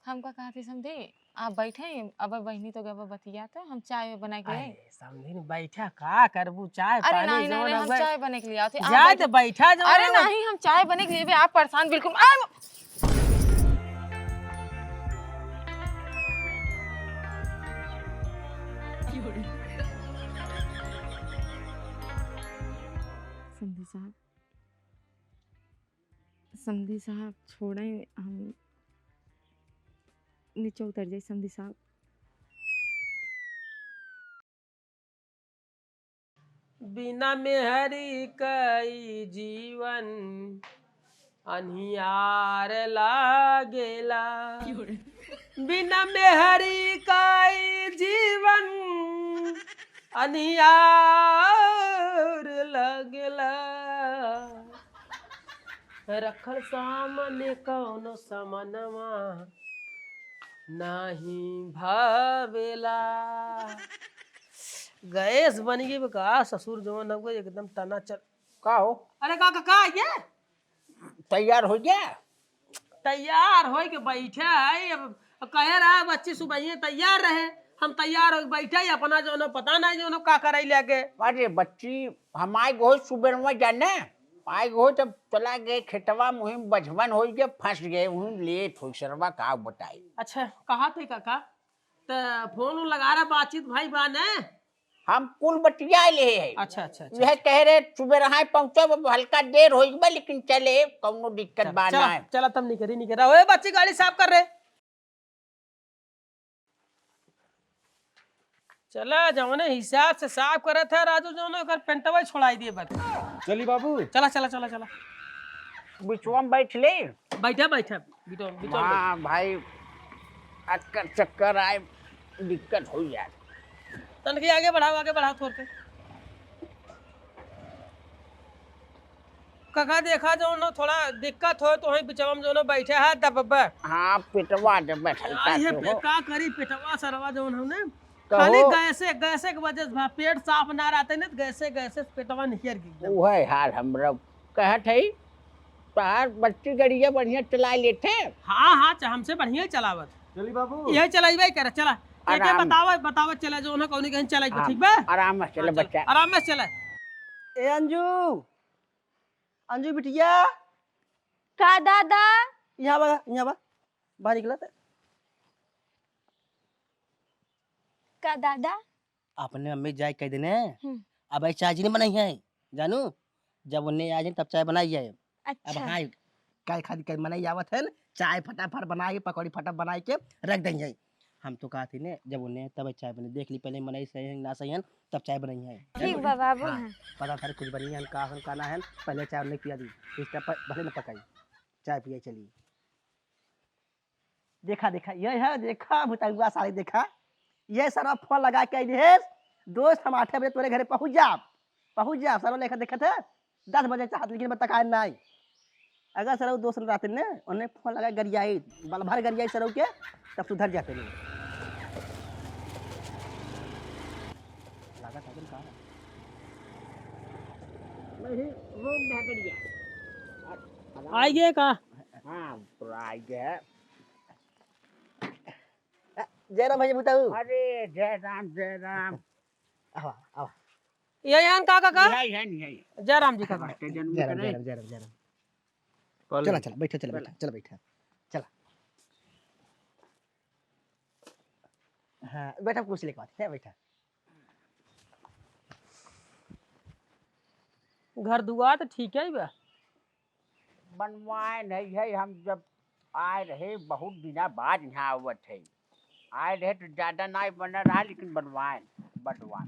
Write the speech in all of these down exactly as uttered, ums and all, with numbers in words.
हम का कहत ही समधी, आप बैठे, अब बहिनी तो गवा बतिया, तो हम चाय बना के लाई। अरे समधी ने बैठा, का करबू, चाय अरे पानी नहीं, नहीं, जवन नहीं, हम अबे चाय बना के ले आते, आप जाए बैठे। तो बैठा जवन अरे अबे। नहीं, हम चाय बना के लेबे, आप परेशान बिल्कुल। अरे समधी साहब, समधी साहब, छोड़े, हम नीचे उतर जाई, समधी साहब। बिना मेहरी कई जीवन अन्हियार लागेला। बिना मेहरी कई जीवन अन्हियार लागेला। रखल सामने कौनो समनवा नाही भावेला। गैस बन गई बा का ससुर जवन हउए एकदम टनाटन। का हो? अरे का, का, का ये? तैयार हो गया? तैयार होई के बैठे है। अब कहे रहा बच्ची सुबहिये तैयार रहे, हम तैयार होई के बैठे ही, अपना जवन पता नहीं जवन का कराई लेके। अरे बच्ची, हम आए गो सुबेरवा जाने, आए गो तब चला गए खेतवा, मुहिम बझवन होई के फंस गए, उहिम लेट होई सरवा का बताई। अच्छा, कहा थे काका, त फोन उन लगा रहा, बातचीत भाई बा ने? हम कुल बतिया ले है। अच्छा, अच्छा, अच्छा, यह अच्छा। कह रहे सुबेरहा पहुँचब, अब हल्का देर होई बा, लेकिन चले, कौनो दिक्कत चला, बा चला, ना है। चला, तब निकरी, निकरा। ओए बच्ची, गाड़ी साफ कर रे। चला, जौने हिसाब से साफ करत है राजू, जौने ओकर पेंटवा ही छोड़ाई दिए बाटे। चली बाबू। चला, चला, चला, चला। बिचवा में बैठ ले। बैठा, बैठा, बिचवा, बिचवा में बैठा। हाँ भाई, अक्कर चक्कर आए, दिक्कत हो जाए। तनके आगे बढ़ाओ, आगे बढ़ाओ थोड़ के। काका देखा जौन हो, थोड़ा दिक्कत हो तो वहीं बिचवा में जौन हो बैठे है दबबे। हाँ, पेटवा दबे हल्का हाँ, ये से पे-, हो। का करी पेटवा सरवा जौन हो ने? कहो। खाली गैसे, गैसे के वजह से भा-, पेट साफ ना रहते ने, गैसे, गैसे पेटवा निकल गई एकदम। उहे हाल हमरा कहत है, तोहार बच्ची गड़िया बढ़िया चला लेते। हाँ, हाँ, च-, हमसे बढ़िया ही चलावत। चली बाबू। यही चलाइबे करे, चला। एक आराम। बतावत, बतावत चला जौन हो, कौनी कहीं चलाइबे, हाँ, ठीक बा? आराम से चला हाँ, चला। बच्चा। आराम से चला। ए अंजू, अंजू बिटिया। का दादा? यहाँ बा, यहाँ बा। बाहर निकला त। का दादा? अपने मम्मी जाए कह देने, हम्म। अब आई चाय नहीं बनाई है, जानू, जब उन्हें आ जाए तब चाय बनाई है। अब अच्छा। हाँ, काहे खातिर कल मनई आवत है न, चाय फटाफट बनाई के, पकौड़ी फटाफट बनाई के रख देंगे। हम तो कहत ही ने, जब उन्हें तब चाय बने, देख ली पहले मनई सही है ना सही है, तब चाय बनाई है। ठीक बा बाबू, हाँ। हाँ। पता था कुछ बनी है, का है, का ना है, पहले चाय उन्हें पिया दी, फिर तब प-, भले न पकाई, चाय पिया चली। देखा, देखा, ये है, देखा, भुतंगुआ साले, देखा, ये सरवा फोन लगा के आई है, "दोस्त, हम आठ बजे तोरे घरे पहुँच जाब, पहुँच जाब।" सरवा लेखा देखत है, दस बजे चाहत, लेकिन बता काहे नाई। अगर सरऊ दोस्त रहते ने, उन्हें फोन लगा गरियाई, बल भर गरियाई सरऊ के, तब सुधर जाते ने। लागत है, का है? नहीं, रोक दे गरिया। आ गए का? हाँ, पूरा आ गया। जय राम भैया बुताऊ। अरे, जय राम, जय राम। आवा, आवा। यही हन का काका? यही हन, यही। जय राम जी काका। जय राम, जय राम, जय राम, जय राम। चला, चला, बैठा, चला, बैठा, चला, बैठा। चला। हाँ, बैठा, कुर्सी लेके आते हैं, बैठा। घर दुआर तो ठीक है बा। बनवाए नहीं है, हम जब आए रहे, बहुत दिना बाद यहाँ आवत है। आए रहे तो ज्यादा ना बना रहा, लेकिन बनवाए, बनवाए।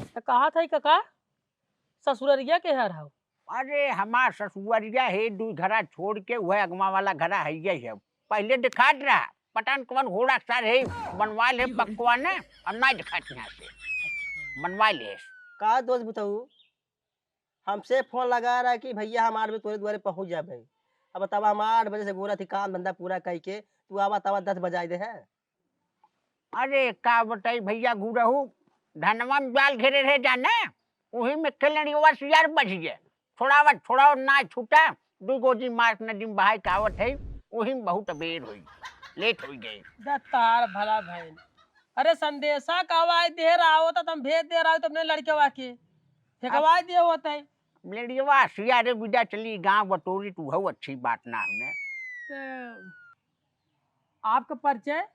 तो कहा था काका, ससुररिया के हर हव? अरे, हमार ससुररिया है, दू घरा छोड़ के, वह अगवा वाला घरा है, ये है। पहले दिखात रहा, पता न कौन घोड़ा सर है, बनवा ले पकवा ने, अब ना दिखात यहाँ से, बनवा ले। का दोस्त बुतऊ, हमसे फोन लगा रहा कि भैया हम आठ बजे तोरे दुआरे पहुँच जाबे। अब बतावा, हम आठ बजे से गोरा थी काम धंधा पूरा कई के, तू आवा तावा दस बजाए दे है। अरे का बताई भैया, गुरहू धनवा में जाल घेरे रहे जाने, उही में खेलड़िया सियार बच गए। छोड़ावा, छोड़ाओ ना छूटा, दू गोजी मार्क नदी में बहाई के आवत है, वही में बहुत अबेर होई, लेट होई गए। द तार भला भैन। अरे संदेशा का आवाज दे रहा होता तो हम भेज दे रहा हो तो अपने लड़के के फेंकवाई दिए होते। लेडियवा सिया रे गुजा चली गाँव बटोरी, तू हऊ अच्छी बात ना हमने। तो आपका परिचय?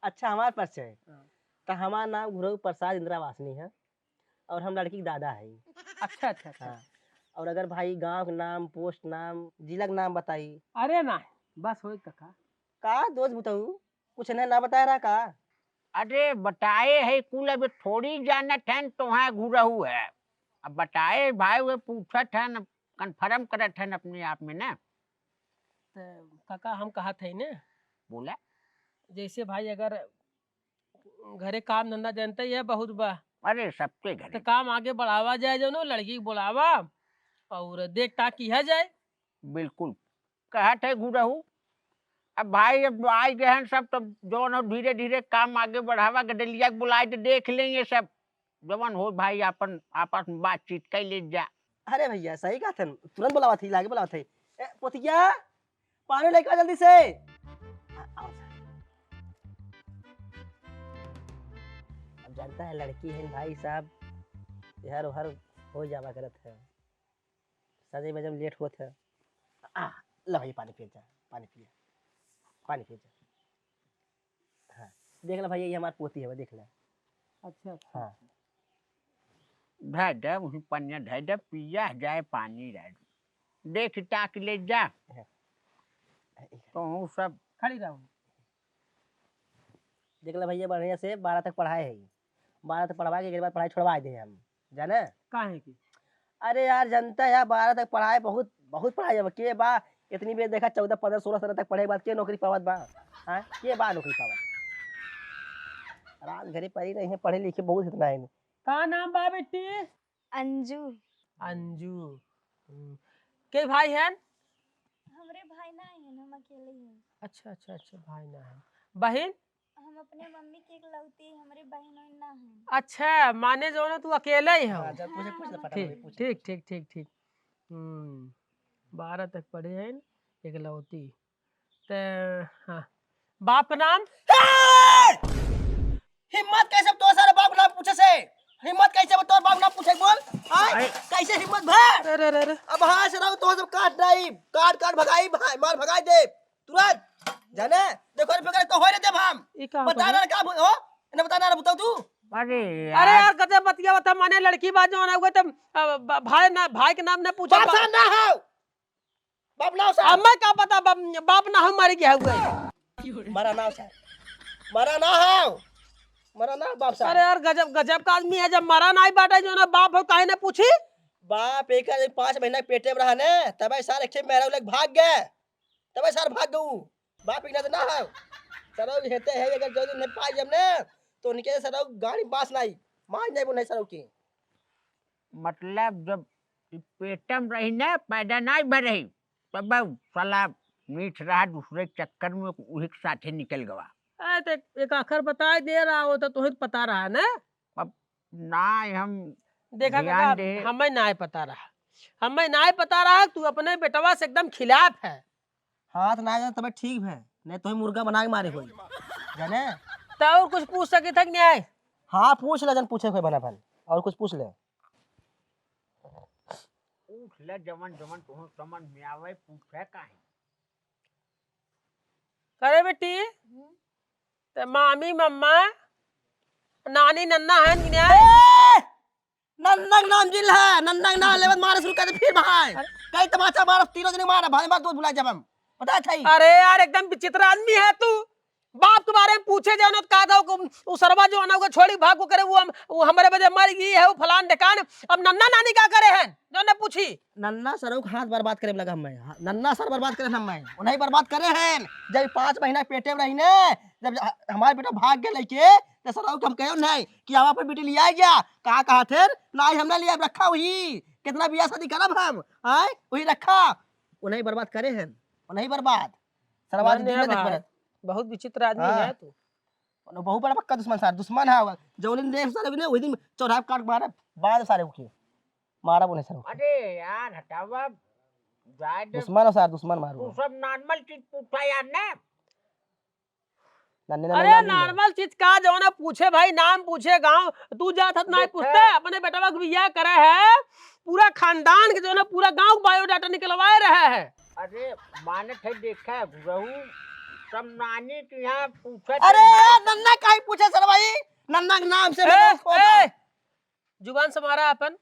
अच्छा, हमार परिचय? हाँ। तो हमार नाम गुरु प्रसाद इंदिरा वासनी है और हम लड़की के दादा है। अच्छा, अच्छा, अच्छा। हाँ। और अगर भाई गांव के नाम, पोस्ट नाम, जिला के नाम बताई। अरे ना, बस होई काका। का दोस्त बताऊ, कुछ नहीं ना बताया रहा का? अरे बताए है कुल, अब थोड़ी जानत हन तोहार गुरहू है। अब बताए भाई, वे पूछत हन, कन्फर्म करत हन अपने आप में ना। तो काका हम कहत है ना, बोला। जैसे भाई अगर घरे काम धंधा जानते ही है बहुत बा, अरे सबके तो घरे। काम आगे बढ़ावा जाए, जो ना लड़की के बुलावा और देख ताक किया जाए। बिल्कुल, कहत है गुरहू। अब भाई अब आई गए हैं सब, तो जौन हो धीरे धीरे काम आगे बढ़ावा, गडलिया के बुलाए तो देख लेंगे सब। जवन हो भाई, आपन आपस में बातचीत कर ले जा। अरे भैया, सही कहत हन, तुरंत बुलावत है, लागे बुलावत है। ए, पोतिया, पानी लेके आ जल्दी से। आ, आओ सर। अब जानता है, लड़की है भाई साहब, इहर उहर हो जावा करत है, सजे में जब लेट होत है। आ, ला भैया, पानी पिए जा, पानी पिए, पानी पिए जा। हाँ, देख ला भैया, ये हमार पोती है, देख ला। अच्छा, अच्छा, हाँ। अच्छा। धै दे, वही पनिया धै दे, पिया जाए पानी रह। देख ताक ले जा। हाँ। तो हूँ सब खड़ी रहो। देख ला भैया, बढ़िया से बारह तक पढ़ाए है, बारह तक पढ़वा के एक बाद पढ़ाई छोड़वा दे हम, जाने? काहे की? अरे यार, जनता है यार, बारह तक पढ़ाए, बहुत, बहुत पढ़ाए। अब के बा, इतनी बेर देखा, चौदह, पन्द्रह, सोलह, सत्रह तक पढ़े के बाद के नौकरी पावत बा? हाँ, के बा नौकरी पावत? रात घरे पड़ी रही है, पढ़े लिखे बहुत इतना है। का नाम बा बेटी? अंजू। अंजू। हम्म। के भाई हैं? हमरे भाई ना हैं, हम अकेले हैं। अच्छा, अच्छा, अच्छा, भाई ना हैं। बहिन? हम अपने मम्मी के इकलौती, हमरे बहिन वहिन ना है। अच्छा, माने जो ना तू अकेले ही हो। हाँ, जब पूछे, पूछ ले, फटाफट ठीक, पूछ ले। ठीक, ठीक, ठीक, ठीक। हम्म, बारह तक पढ़े हैं, इकलौती। ते, हाँ। बाप का नाम? ए! हिम्मत कैसे तोर सारे बाप का नाम पूछे से? हिम्मत कैसे तोर बाप का नाम पूछे, बोल? हाँ? अरे। कैसे हिम्मत भर? अरे, अरे, अरे। अब हाँ से रहो तो सब काट डाइब, काट, काट भगाइब, हाँ, मार भगाई देब। तुरंत, जाने, देखो रे, फिकर तो होए रे देब हम। ई का बता होता ना है? का हो? इन्हें बता ना रे, बताओ तू। अरे अरे यार। यार, कते बतिया बता, माने लड़की बात जो ना हुए तब, अ, ब-, भाई ना, भाई के नाम ना पूछा, बाप बा- साहब ना हो, बाप ना हो साहब। अब मैं का पता, बाप, बाप ना हो, मर गया हुआ है। मरा ना हो साहब, मरा ना हो, मरा ना हो बाप साहब। अरे यार, गजब, गजब का आदमी है, जब मरा ना ही बाटा जो ना बाप हो, काहे ना पूछी? बाप एक पाँच महीना पेटे में रहा ने, तबे सार एक ठे मेहरारू लेके भाग गए। तबे सार भाग गऊ। बाप इतना तो ना है। सरऊ हेते है, अगर जो दिन नहीं पाई जब ना, तो उनके सरऊ गाड़ी बास नहीं। मार नहीं बोले सरऊ के। मतलब जब ई पेटम रही ना, पैदा नहीं भर रही, तब साला मीठ रहा, दूसरे चक्कर में उही के साथे निकल गवा। अरे, तो एक आखर बताए दे रहा हो, तो तुहे पता रहा ना? अब ना हम देखा ध्यान काका, दे। हमें ना पता रहा, हमें ना पता रहा, तू अपने बेटवा से एकदम खिलाफ है। हाथ ना जाए तबे ठीक है, नहीं तो ही मुर्गा बना के मारे होई। जाने? तो और कुछ पूछ सकी था कि नहीं? हाँ, पूछ ले, जन पूछे कोई बना भन। और कुछ पूछ ले। पूछ ले, जवन जवन तुहूँ समझ में आवे, पूछे काहे? करे बेटी, हम्म। ते मामी, मम्मा, नानी, नन्ना है कि नहीं? ए! नन्ना के नाम जिल है, नन्ना के नाम लेवत मारे शुरू कर दे फिर भाई। अरे। कई तमाचा मारब, तीनों दिन मारब, भाई मार दूध भुला जब हम। पता है? अरे यार, एकदम विचित्र आदमी है तू। बाप के बारे में पूछे जानो तो कहा था, उ सरवा जो आना, छोड़ी भाग को करे, वो हम, वो हमारे वजह मर गई है, वो फलान ढेकान। अब नन्ना नानी का करे हैं, जो ने पूछी? नन्ना सरऊ के हाथ बर्बाद करे में लगा हमें। हाँ, नन्ना सर बर्बाद करे हम, उन्हें बर्बाद करे हैं। जब पाँच महीना पेटे में रही ने, जब ह-, हमारे बेटा भाग गए लेके, तो सरऊ के हम कहे नहीं कि हम अपन बेटी ले आए जा। कहा, कहा थे, ना ही हमने लिया, रखा वही। कितना बियाह शादी करब हम, आए, वही रखा। उन्हें बर्बाद करे हैं, उन्हें बर्बाद। सरवा आज धन्य दुनिया देख भाई, परत। बहुत विचित्र आदमी हाँ। है तू। उन्हें बहुत बड़ा पक्का दुश्मन सार, दुश्मन है वो। जौन दिन देख सारे ने, वही दिन चौराहा काट मारे, बाद सारे उठे। मारा बोले सारे उठे। अरे यार, हटावा। जाए दे। दुश्मन हो सार, दुश्मन मारू। तू सब normal चीज पूछा यार ने। नन्हे नन्हे अरे नाम लिए। Normal चीज का, जौन पूछे भाई, नाम पूछे, गाँव, तू जात हत नाहीं देखे। पूछते, अपने बेटवा के बियाह करे है, पूरा खानदान के जौन पूरा गाँव के biodata निकलवाए रहे है। अरे मानत है, देखे गुरहू, सब नानी के यहाँ पूछत अरे है। यार, नन्ना काहे पूछे सरवाई? नन्ना के नाम से ए, मेरा खोता। ए, जुबान संभारा अपन।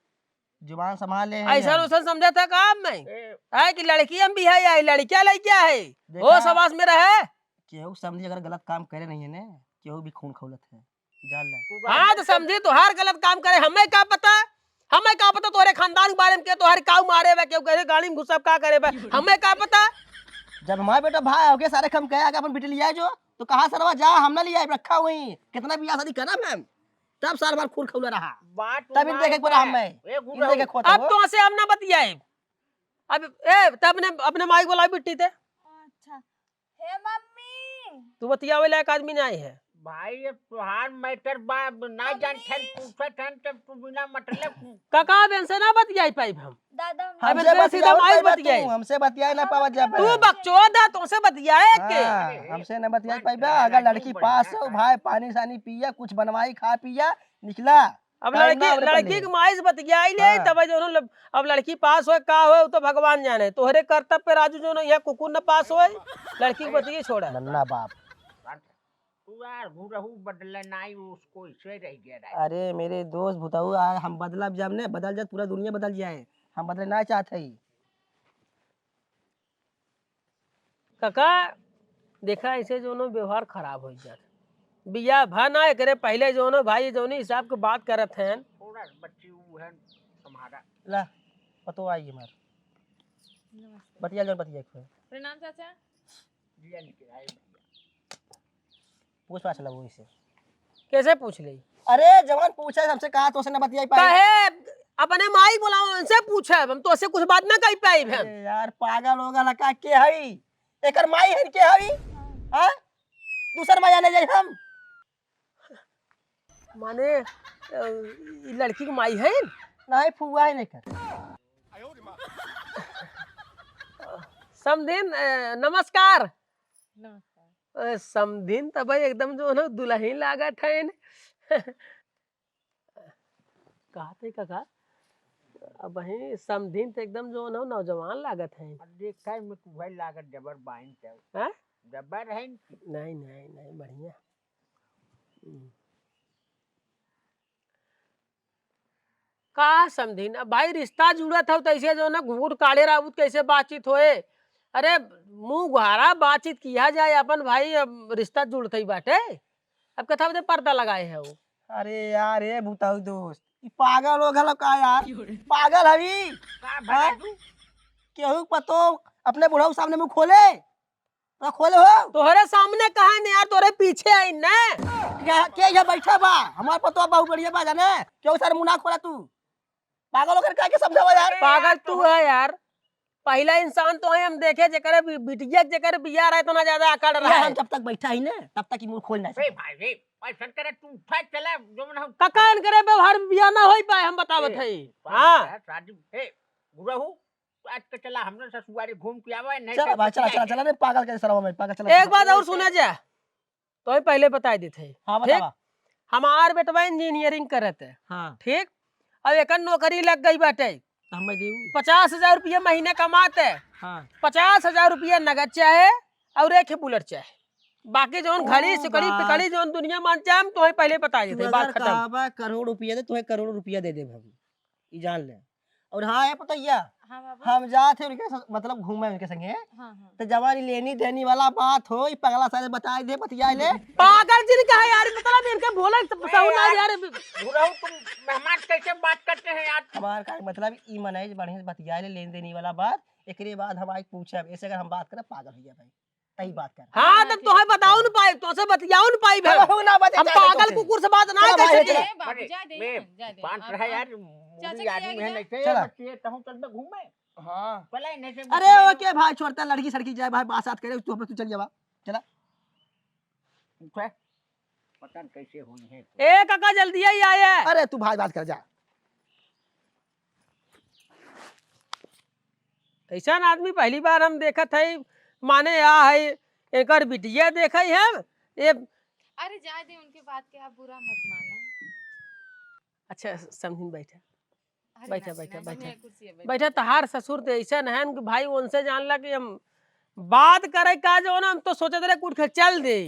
जुबान संभाले है ऐसा यार। वैसा समझा था काम में? ए। है कि लड़की हम भी है या लड़किया लड़किया है? देखा? होश हवास में रहे। केहू समझी अगर गलत काम करे नहीं है ने, केहू भी खून खौलत है, जान ले। हाँ, तो समझी तो हर गलत काम करे, हमें का पता? हमें का पता तोहरे खानदान के बारे में, के तोहरे काऊ मारे बा, केहू कहे गाड़ी में घुसब का करे बा, हमें का पता? जब हमारे बेटा भाई होके सारे काम कहे आगे अपन बिटलिया जो, तो कहा सरवा जा, हम ना लिया रखा हुई, कितना बियाह शादी करब हम, तब साल भर खून खौला रहा। बात तब इन मार देखे के पड़ा बा। हमें, ए, इन गुरहू। देखे खोता अब हो। तोसे हम ना बतियाए। अब ए, तब ने अपने माई को बुलाओ बिट्टी ते। अच्छा। हे मम्मी। तू बतियावे लायक आदमी नहीं है। भाई, ये तोहार matter बा, अब ना मम्मी। जानत हन, पूछत हन, तब तू बिना मतलब काका, अब इनसे ना बतियाई पाइब हम। दादा, हम अब हमसे इनसे सीधा बतियावत माई पाइबा बतियाई। तू, हमसे बतियाए ना पावत जा तू बकचोद है, तुमसे बतियाए के? हाँ, हमसे ना बतियाए पाइबा। अगर लड़की पास हो, भाई, पानी सानी पिया, कुछ बनवाई, खा पिया, निकला। अब टाइम लड़की, ना होने लड़की पहले। के माई से बतियाई ले, हाँ। तब जो लो-, अब लड़की पास होए, का होए, वो तो भगवान जाने। तोहरे करतब पे राजू जो ना, यहाँ कुकुर न पास होए, लड़की के बतिये छोड़ा। नन्ना बाप। तू यार, हूँ रहू बदले नाई, उसको ऐसे रह गया रहे। अरे मेरे दोस्त भुतऊ, आ, हम बदलब जब ने, बदल जात, पूरा दुनिया बदल जाए। हम बदले ना चाहत हई। काका, देखा, ऐसे जौनो व्यवहार खराब हो जात। बियाह भा ना एकरे पहले जौनो भाई जौनी हिसाब के बात करत हैं। थोड़ा बच्ची ऊ है तुम्हारा। ला, पतो आई हमार। नमस्ते। बतिया जौन बतिया एक। प्रणाम चाचा। जिया निकल आए। पूछ पाछ लेबो इसे। कैसे पूछ ले? अरे जवन पूछे हमसे कहा तो उसे न बतियाई पाई। काहे? अपने माई बुलाओ, उनसे पूछे, हम तो उसे कुछ बात ना कही पाई हम। अरे यार पागल हो गल का, के हई? एकर माई है के हई? हाँ? दूसर माई आने जाई हम? माने, अ, ई लड़की के माई है? नहीं, फुआ है नहीं कर। समधिन, अ, नमस्कार। नमस्कार। अ, समधिन त भाई एकदम जो है ना दुलही लागत है। कहा थे काका? अब भाई समधिन त एकदम जो है ना नौजवान लागत है। अब देखा है मैं तुम्हारी लागत जबर बाइन से। हैं? जबर है इनकी। नहीं, नहीं, नहीं, बढ़िया। हम्म। का समधिन? अब भाई रिश्ता जुड़त हौ त ऐसे जो ना घूंघट काढ़े रहबू त कैसे बातचीत होए? अरे मुंह गुहारा बातचीत किया जाए अपन भाई, अब रिश्ता जुड़त ही बाटे। अब कथा बदे पर्दा लगाए है वो। अरे यार, ए भुताऊ दोस्त, ई पागल हो गलो का यार? पागल हवी? का हाँ? भला तू? केहू पतो अपने बुढ़ऊ सामने मुंह खोले? तो खोले हो? तोहरे सामने कहा ने यार, तोहरे पीछे आई ने। क्या, के ये बैठा बा? हमार पतो बहुत बढ़िया बा जाने। क्यों सर मुंह ना खोला तू? पागल होकर क्या के समझावा यार? पागल तू है यार। पहला इंसान तो है हम देखे जेकरे बि-, बिटिया के जेकरे बियाह रहे इतना ज्यादा अकड़ ये रहा है। हम जब तक बैठा ही ना, तब तक ही मुंह खोल ना ए सके। भाई रे, ऐसा करे तू उठा चला, जो मन हम ककान करे बे हर बियाह ना होई पाए, हम बतावत ए, है। बात हाँ। है, शादी, ए, गुरहू, आज के चला हमरे ससुरारी घूम के आवा, नहीं चला तो भाई, चला, पतिया चला, है। चला रे, पागल के सरवा में, पागल, चला, एक चला। बात और सुना जा, तो ही पहले बताई देत है। हाँ, ठीक? बतावा। हमार बेटवा engineering करत है। हाँ। ठीक? अब एकर नौकरी लग गई बाटे। तो हमें देऊ। पचास हजार रुपया महीने कमात है। हाँ। पचास हजार रुपया नगद चाहे और एक bullet चाहे। बाकी जौन घड़ी, ओ सिकड़ी, बाप। पिकड़ी जौन दुनिया मान चाहे, हम तो ही पहले बताई देत तू है, बात अगर खत्म। कहबा करोड़ रुपया दे, तुम्हें करोड़ रुपया दे देब हम। ई जान ले। और हाँ, ए पतैया, हाँ बाबू। हम जात है उनके स-, मतलब घूमे उनके संगे। हाँ, हाँ। तो जवानी लेनी देनी वाला बात हो, ई पगला सारे बताई दे, बतिया ले। पागल जिन का है यार, मतलब इनके बोले तो ए सहू ना यार, यार। बुढ़ऊ तुम मेहमान कैसे बात करते हैं यार? हमार का मतलब ई मने बढ़िया से बतिया ले, लेन देनी वाला बात, एकरे बाद हम आई पूछब, ऐसे अगर हम बात करब पागल हो जाए भाई। तही बात कर। हाँ, हाँ, तब ठीक। तोहे बताओ न पाइब, तोसे बतियाओ न पाइब हम। कहू ना बतिया हम जाए पागल तोसे। कुकुर से बात ना चलो कर भाई, सके। चलो। ए बाबू, अरे, जाए दे, मैं जाए दे। पाँच आप, रहा आप। यार, चाचा बूढ़ी के आदमी आगे है, जा। नहीं से चला। बच्चे तहूँ चल में घूमे। हाँ। चला, नहीं से अरे, बच्चे ओके भाई, छोड़ता लड़की सड़की जाए भाई, बात साथ करे, तू अपने तू चल जावा। चला। उठे। पता न कैसे हुई है। ए काका, जल्दी आई आए। अरे, तू भाई बात कर जा। ऐसन आदमी पहली बार हम देखत है, माने आ है, एकर बिटिया देखै है, ये अरे जाए दे उनकी बात के, आप बुरा मत माने। अच्छा, समधिन बैठा। अरे बैठा, नहीं, बैठा, नहीं, बैठा। नहीं, कुर्सी है, बैठा। बैठा, तहार ससुर तो ऐसन है कि भाई उनसे जान ला कि हम बात करे का जो ना, हम तो सोचत रहे उठ के चल दे।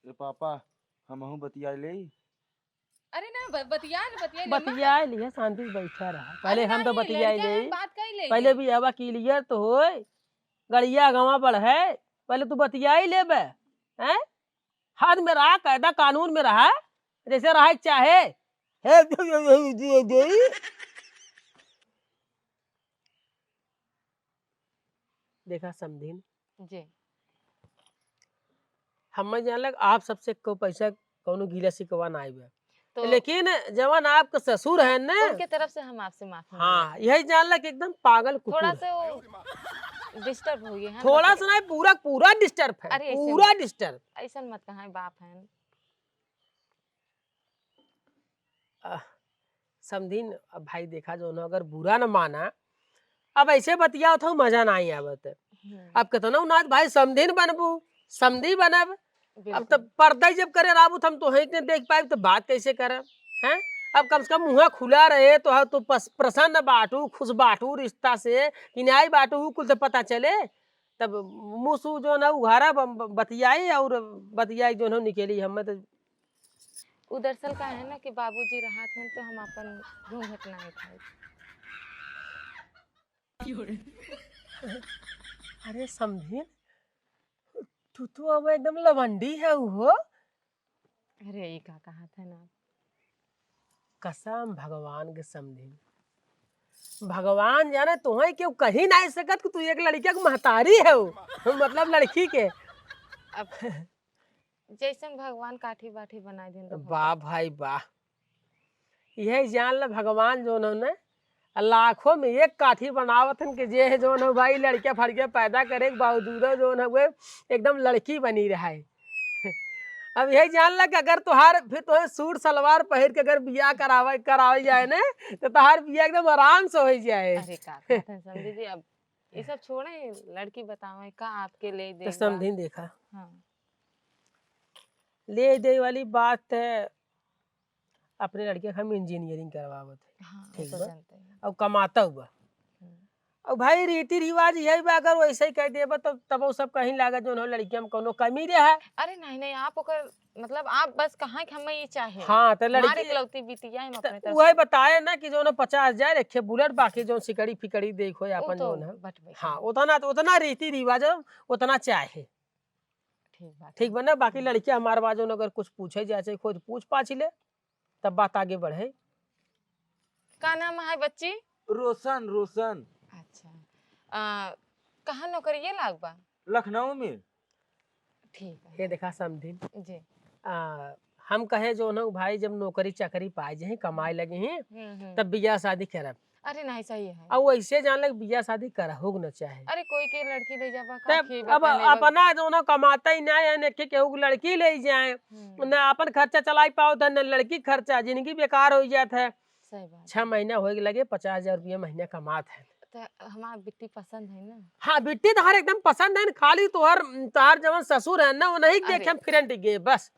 ए पापा, हमहू बतिया ले। अरे ना, ब-, बतिया ले, बतिया ले, अम्मा। बतिया लिया, शांति से बैठा रहा। पहले अरे हम तो नहीं, बतिया लड़किया ले। में बात कर ले। पहले भी आवा clear तो होए, गड़िया गवा बढ़ है, पहले तू बतिया ही लेबे, हैं? हद में रहा, कायदा कानून में रहा, जैसे रहा चाहे। हे, दे, दे, दे, दे, दे। देखा समधिन, जी। हमें जान लग आप सबसे को पैसा कौनो गीला शिकवा ना आइबे। तो लेकिन जवन आपके ससुर है ना, उनके तरफ से हम आपसे माफी हाँ, मांगते हैं। यही जान लग एकदम पागल कुकुर थोड़ा है। सा वो disturb हो गए हैं, थोड़ा मतलब सा नहीं, पूरा, पूरा disturb है, अरे, ऐसे पूरा मत, disturb। ऐसन मत कहा, बाप है। आह, समधिन, अब भाई देखा जो ना, अगर बुरा न माना, अब ऐसे बतियावत हो, मजा नाहीं आवत। हम्म। अब केतना उनाद भाई समधिन बनबू, समधी बनब। अब बिल्कुल। तब पर्दा जब करे रहबू, त हम तोहे के देख पाइब, त बात कैसे करब? हैं? अब कम से कम मुँह खुला रहे, तो ह-, तू पस-, प्रसन्न बाटू, खुश बाटू रिश्ता से, कि न्याय बाटू, उ कुल त पता चले। तब मुँह से जो ना उघारा ब-, ब-, बतियाई और बतियाई जो ना निकली, हमें तो उ दरअसल का है ना कि बाबूजी रहत हैं तो हम अपन घूंघट ना उठाई। अरे समधिन, तू तो अब एकदम लवंडी है हो। अरे ई का कहत है ना। कसम भगवान के समधिन, भगवान जाने तोहे केहू कही नाहीं सकत कि तू एक लड़किया के महतारी है हो। मतलब लड़की के। अब जैसन भगवान काठी बाठी बनाए दिन तो वाह भाई वाह। यही जान ल भगवान जो उन्होंने लाखों में एक काठी बनावत हन कि जे है जो उन्होंने भाई लड़किया फड़किया पैदा करे के बावजूद जो उन्होंने एकदम लड़की बनी रहा है। अब यही जान ल कि अगर तोहार फिर तोहे सूट सलवार पहिर के अगर बियाह करावे, करावे जाए ने, तो तोहार बियाह एकदम आराम से हो जाए। अरे का कहत हैं समधी जी, अब ये सब छोड़े, लड़की बतावे का आपके ले तो दे बा। समधिन देखा। हाँ। ले दे वाली बात है, अपने लड़के के हम engineering करवावत है। हाँ, ठीक वो तो बा? जानते हैं। और कमाता हुआ। हम्म। और भाई रीति रिवाज यही बा, अगर वैसे ही कह देबा तो तब वो सब कहीं लागत जो उन्होंने लड़किया में कोनो कमी रहा। अरे नहीं, नहीं, आप ओकर, मतलब आप बस कहा कि हमें ये चाहे। हाँ, तो हमार लड़की इकलौती बिटिया है, हम त अपने तरफ वही से बताए ना कि जो ना पचास हजार एक ठे बुलेट, बाकी जो सिकड़ी फिकड़ी देखो या वो अपन तो जो ना। बटबे हाँ, करी। उतना, उतना रीति रिवाज है, उतना चाहे। ठीक बात ठीक है। बा ना, बाकी हम्म। लड़किया हमार बा जो अगर कुछ पूछे जाए, चाहे खुद पूछ पाछ ले, तब बात आगे बढ़े। का नाम है बच्ची? रोशन, रोशन। अच्छा। आ, कहाँ नौकरिया लाग बा? लखनऊ में। ठीक है। ये देखा समधिन। जी। आ, हम कहे जो ना भाई जब नौकरी चाकरी पाए जही, कमाए लगे ही, हम्म, हम्म। तब बियाह शादी करब। अरे नहीं, सही है। अब वैसे जान लग बियाह शादी करहु न चाहे। अरे कोई के लड़की ले जाबा का तब खेबा अब का लेबा? अपना जो ना कमाता ही ना है, ने के केहू के लड़की ले जाए, हम्म। ना अपन खर्चा चलाई पाओ था, ना लड़की खर्चा, जिंदगी बेकार हो जात है। सही बात। छह महीना होए के लगे पचास हजार रुपया महीना कमात है। तो हमार बिट्टी पसंद है ना? हाँ, बिट्टी तोहार एकदम पसंद है ना, खाली तोहर, तोहार जवन ससुर है ना, वो नहीं अरे। देखे हम फिरन टिके, बस।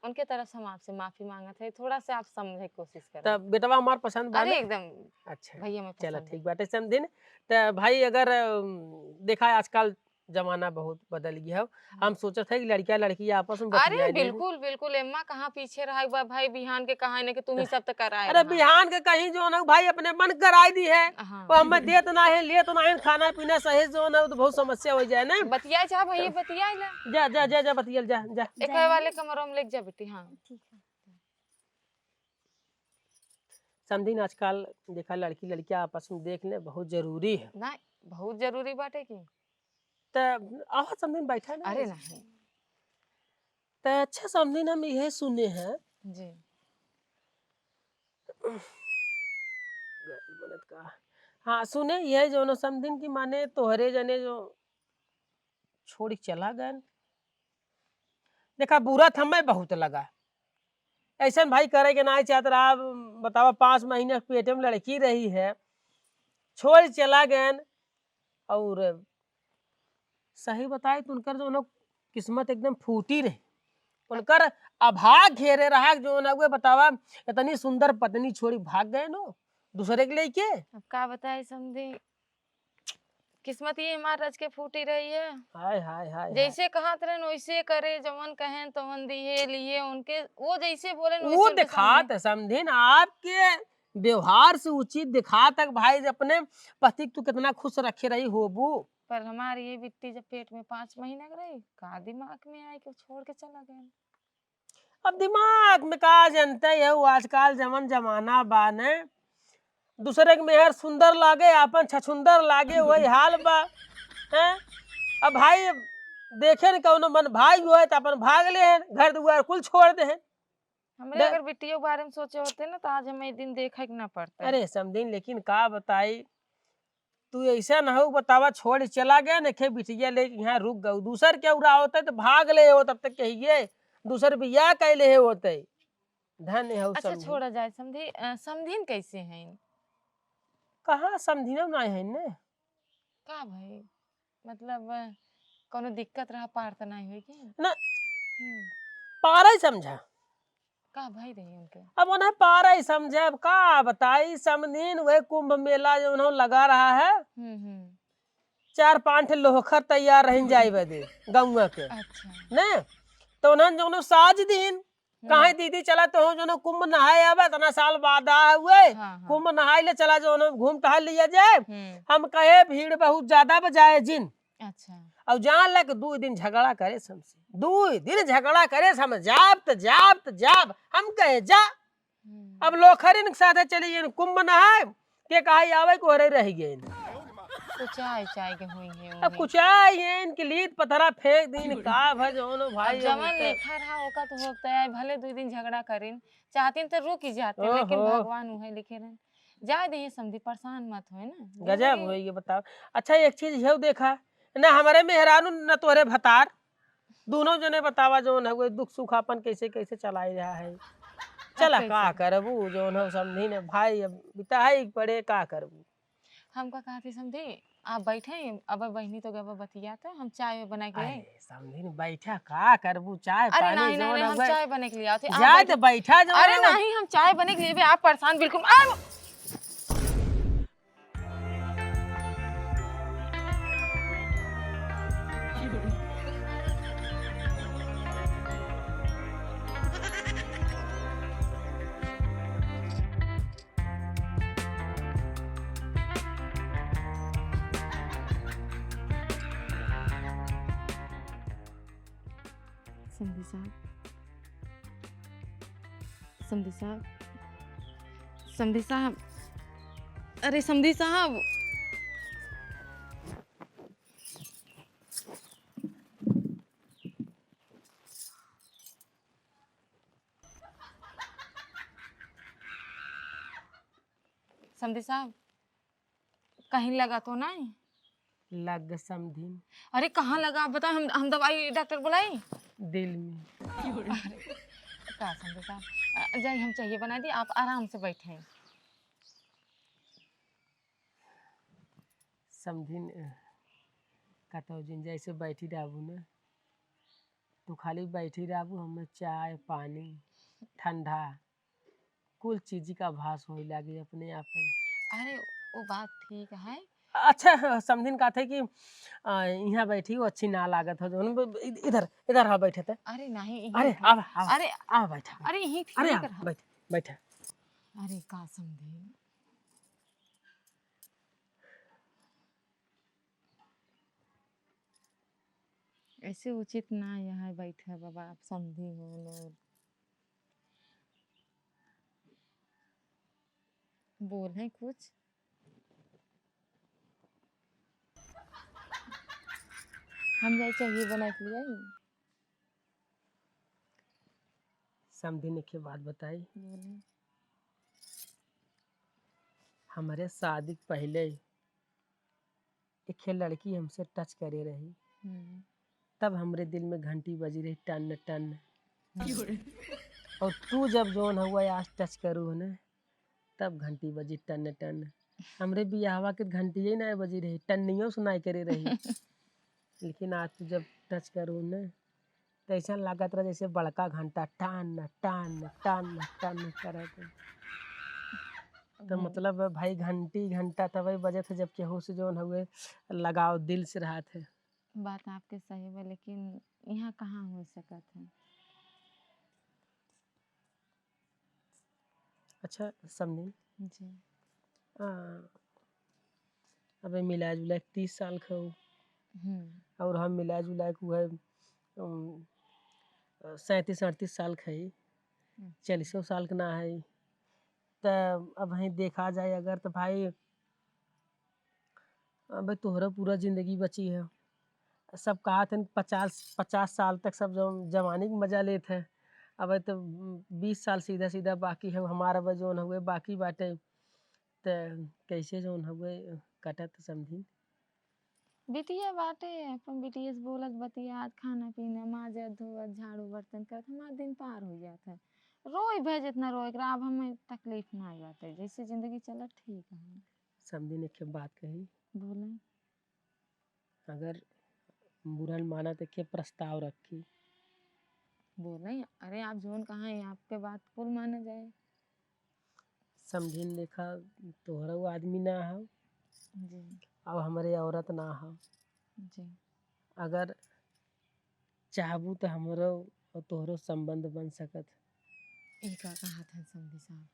उनके तरफ से हम आपसे माफी मांगत है, थोड़ा सा आप समझे के कोशिश करें। तब बेटवा हमार पसंद बा अरे ना? एकदम अच्छा। भैया मैं चला पसंद ठीक है। बाटे समधिन। त भाई अगर, अम, देखा आजकल जमाना बहुत बदल गया है। हम हम्म। सोचत है कि लड़किया लड़की आपस में अरे बतिया लेबे। बिल्कुल, बिल्कुल, एम्मा कहाँ पीछे रहा बा भाई, बिहान के कहा ने कि तुम ही सब तो कराए अरे रहा। बिहान के कहीं जो ना भाई अपने मन कराई दी है, हाँ। वो हमें देत ना है, लेत ना है, खाना पीना सही जो ना, तो बहुत समस्या हो जाए ना। बतिया जा भैया, तो बतिया ला। जा, जा, जा, जा, बतिया जा, जा। एक वाले कमरों में लेके जा बेटी, हाँ। ठीक है। समधिन आजकल देखा लड़की लड़किया आपस में देख ले बहुत जरूरी है। नहीं, बहुत जरूरी बाटे की। त आवा समधिन बैठा ना। अरे नहीं। त अच्छा समधिन हम यह सुने हैं। जी। गैस बनत का। हाँ, सुने यह जो ना समधिन की माने तोहरे जने जो छोड़ के चला गन। देखा बुरा त हमें बहुत लगा। ऐसन भाई करे के नाहीं चाहत रहा। बतावा पाँच महीने के पेटे में लड़की रही है, छोड़ चला गएन, और सही बताई तो उनकर जो ना किस्मत एकदम फूटी रहे, उनकर अभाग घेरे रहा जो ना हुए बतावा, इतनी सुंदर पत्नी छोड़ी भाग गए नो दूसरे के लेके। अब का बताई समधी, किस्मत ये हमार रच के फूटी रही है। हाय, हाय, हाय, हाय। जैसे कहत रहन वैसे करे, जवन कहेन तवन दिए लिए उनके, वो जैसे बोलेन वैसे वो उनके दिखात सामने। है समधिन, आपके व्यवहार से उचित दिखात है कि भाई अपने पति को तू कितना खुश रखे रही होबू। पर हमारी ये बिट्टी जब पेट में पाँच महीना के रही, का दिमाग में आई कि छोड़ के चला गया। अब दिमाग में का जनते है, वो आजकल जवन जमाना बा ने, दूसरे के मेहर सुंदर लागे, आपन छछुंदर लागे, वही हाल बा। हैं? अब भाई देखे न कौनो मन भाई हुए तो अपन भाग ले हैं, घर दुआर कुल छोड़ दे हैं। हमरे दे- अगर बिटियों के बारे में सोचे होते ना तो आज हमें ये दिन देखे के ना पड़ते। अरे समधिन, लेकिन का बताई, तू ऐसा ना हो बतावा, छोड़ चला गया, नखे बिटिया लेके यहाँ रुक गऊ, दूसर के उरा होते तो भाग ले हो, तब तक कहिए दूसर बियाह कैले हे होते। धन्य हो अच्छा, समधी। छोड़ा जाए समधी, अ, समधिन कैसे हैं? कहाँ समधिन नहीं है ने? का भाई, मतलब, अ, कोनो दिक्कत रहा पार त नहीं होई के? ना, हम्म। पार ही समझा। का भाई रही उनके? अब उन्हें पार ही समझा, अब का बताई समधिन, वह कुंभ मेला जो उन्होंने लगा रहा है, हम्म, हम्म। चार पांच ठे लोहखर तैयार रहिन जाए बदे गौवा के। अच्छा। ने? तो उन्होंने जो साज दीन, हम्म। कहे दीदी चला तो जो कुंभ नहाए आवे, इतना साल बाद आ हुए, हाँ, हाँ। कुंभ नहाए ले चला जो घूम टहल लिया जाए। हम्म। हम कहे भीड़ बहुत ज्यादा बजाए जिन। अच्छा। और जान लग दो दिन झगड़ा करे हमसे, दो दिन झगड़ा करे हम जाब त जाब त जाब, हम कहे जा। हम्म। अब लोखरिन के साथे चली गई कुंभ नहाए, के कहा आवे को हरे रह गए। कुचाए उचाए के हुई है अब उन्हें। कुचाए ये इनके लीद पथरा फेंक दीन का भज होनो अब भाई, अब जवन उनके लिखा रहा ओका तो होता है, भले दो दिन झगड़ा करिन, चाहतीन तो रुक ही जाते, लेकिन ओहो। भगवान उहे लिखे रहन। जाए दे ये समधी, परेशान मत होए ना। गजब जिंदगी होई, ये बताओ। अच्छा, एक चीज हेउ देखा, ना हमरे मेहरानू, ना तोहरे भतार, दोनों जने बतावा जौन है वो दुख सुख आपन कैसे कैसे चलाई रहा है। चला, अब का कैसे? करबू, जौन है समधी ने भाई, अब बिता है पड़े, का करबू? हमका कहा थी समधी, आप बैठे, अब बहिनी तो गवा बतिया, तो हम चाय बना के अरे, लाई। समधी ने बैठा, का करबू, चाय अरे पानी नहीं, नहीं, जौन नहीं, है हम वो चाय बना के ले आते, आप जाए बैठे। तो बैठा जौन अरे है वो। नहीं, हम चाय बना के लेबे, आप परेशान बिल्कुल। आ, समधी साहब, समधी साहब, समधी साहब, अरे समधी साहब। समधी साहब, कहीं लगा तो नहीं? लग समधिन। अरे, कहाँ लगा? आप बताओ, हम, हम दवाई डॉक्टर बुलाई? दिल में। अरे, का समधी साहब, अ, जाई, हम चाहिए बना दी, आप आराम से बैठे। समधिन, अ, कतौ जिन जैसे बैठी रहबू ना, तू खाली बैठी रहबू, हमें चाय, पानी, ठंडा, कुल चीज का आभास होए लागे अपने आप ही। अरे, वो बात ठीक है। अच्छा, समधिन कहते कि, आ, यहाँ बैठी हो, अच्छी ना लागत हो, जौन ब-, ब-, इध-, इधर, इधर हाँ बैठे थे। अरे नहीं, यहीं अरे, बैठा। आवा, आवा, अरे, आवा बैठा, अरे, यहीं अरे, ठीक आवा, रहा। बैठ, बैठा। अरे, का समधिन? ऐसे उचित ना यहाँ बैठा बाबा, आप समधी हो लोग। बोल हैं कुछ? हम जाए चाहिए बना के ले आई। समधी ने के बात बताई। बोले। हमरे शादी के पहले एक लड़की हमसे टच करे रही, हम्म। तब हमरे दिल में घंटी बजी रही टन टन। हम्म। और तू जब जौन हुआ आज टच करू है ना, तब घंटी बजी टन टन। हमरे बियाहवा के घंटिये ना बजी रही, टन्नियो सुनाई करे रही। लेकिन आज तू जब टच करू न, तो ऐसा लागत रहा जैसे बड़का घंटा टन टन टन टन करत है। तो हम्म। मतलब भाई, घंटी घंटा तबे बजत है जब केहू से जौन हुए लगाव दिल से रहत है। बात आपके सही बा, लेकिन यहाँ कहाँ हो सकत है? अच्छा समझी। जी। आ, अबे मिला जुला के तीस साल खाऊ। हम्म। और हम मिला जुला के उहे, उम, सैंतीस अड़तीस साल खाई। हम्म। चालीसों साल के ना है। त अब वहीं देखा जाए अगर, तो भाई, अबे तोहरा पूरा जिंदगी बची है। सब कहत हन पचास, पचास साल तक सब जव-, जवानी के मजा लेत है। अबे तो बीस साल सीधा सीधा बाकी है, हमारा अबे जौन हुए बाकी बाटे। त कैसे जौन हुए कटत समझी? बिटिया बाटे, अपन बिटिया से बोलत बतियात, खाना पीना, माजत धोवत, झाड़ू बर्तन करत हमार दिन पार हो जात है। रोई भे जितना रोए के रहा, अब हमें तकलीफ ना बाटे, जैसे जिंदगी चलत ठीक है। समझी, एक ठे बात कही। बोले। अगर बुरा न माना तो एक ठे प्रस्ताव रखी। बोले, अरे आप जौन कहा है, आपके बात कुल माना जाए। समझिन, देखा, तोहरा वो आदमी ना हो, जी। और हमरे औरत ना हो। जी। अगर चाहबू तो हमरो और तोहरो संबंध बन सकत। ई का कहत हैं समधी साहब?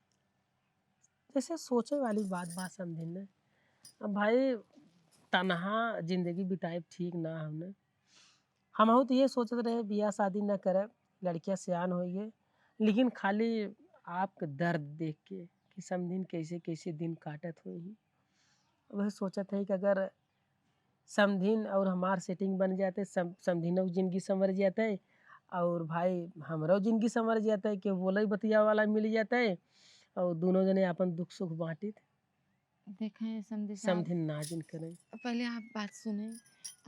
जैसे सोचे वाली बात, बात समझिन ने। अब भाई, तनहा जिंदगी बिताए ठीक ना हो ने। हमहू तो ये सोचत रहे बियाह शादी न करे, लड़किया सियान होइए, लेकिन खाली आपके दर्द देख के कि समधिन कैसे कैसे दिन काटत होई। वह सोचत है कि अगर समधिन और हमार सेटिंग बन जाते, सम-, समधिनो की जिंदगी संवर जाते और भाई हमरो जिंदगी संवर जाते, कि बोले बतिया वाला मिल जाते और दोनों जने अपन दुख सुख बांटित। देखें समधी साहब, समधिन ना जिन करें। पहले आप बात सुने,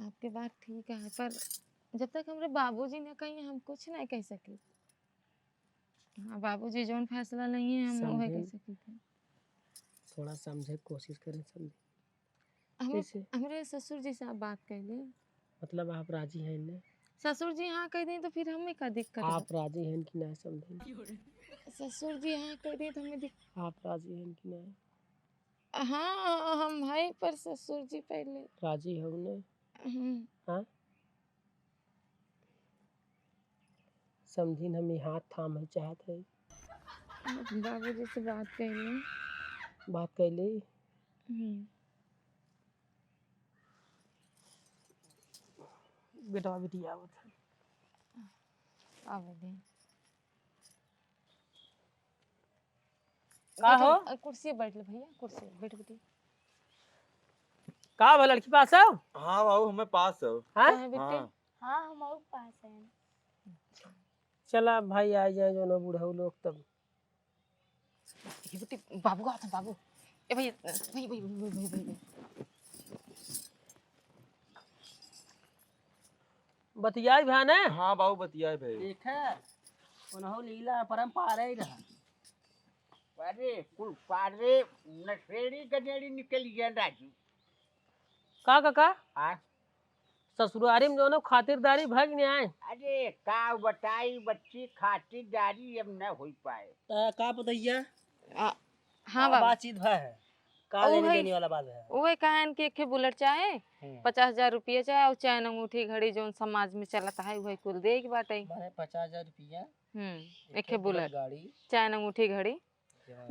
आपके बात ठीक है, पर जब तक हमरे बाबूजी ने कही, हम कुछ नहीं कह सके। हाँ, बाबूजी जौन फैसला लेंगे, हम वही कह समधिन, सके थे। थोड़ा समझे के कोशिश करें समधिन। हम, कैसे? हमरे ससुर जी से आप बात कर ले। मतलब आप राजी हैं ना? ससुर जी हाँ कह दें तो फिर हमें का दिक्कत है? आप राजी हैं कि ना समधिन? ससुर जी हाँ कह दें तो हमें दिक- आप राजी हैं कि ना? हाँ, हम हई, पर ससुर जी पहले। राजी हो ने? हम्म। हाँ? समधिन, हम ई हाथ थामे चाहत हई। बाबूजी से बात कैली। बात कैली? हम्म। बेटवा बेटी आवत है। आवे दे। का हो? बैठ, अ, कुर्सी बैठ ले भैया, कुर्सी बैठ बेटी। का भा लड़की पास हो? हाँ बाबू, हमें पास हो। हाँ? काहे बेटी? हाँ। हाँ, हम और पास हैं। चला भाई, आ जाए जो ना बूढ़ऊ लोग तब। ये बेटी, बाबू का हाथ है, बाबू। ए भैया, भैया, भैया, भैया, भैया, भैया। बतियाई भा ने? हाँ बाबू, बतियाई भाई। देखे, उनहु लीला परम पारे ही रहा। अरे, कुल पारे नशेड़ी गजेड़ी निकल गया राजू। का काका? हाँ। ससुरारी में जौनो खातिरदारी भग न्याय। अरे, का बताई बच्ची, खातिरदारी अब न होई पाए। त का पतैया? आ, हाँ का बाबा। बातचीत भा है? का ओ लेने भाई, देने वाला बात है? उहे कहन कि एक ठे बुलेट चाहे, हम्म। पचास हजार रुपया चाहे और चैन अंगूठी घड़ी जौन समाज में चलत है, उहे कुल दे के बाटे। माने पचास हजार रुपया, हम्म, एक एक ठे बुलेट बुलेट, गाड़ी। चैन अंगूठी घड़ी।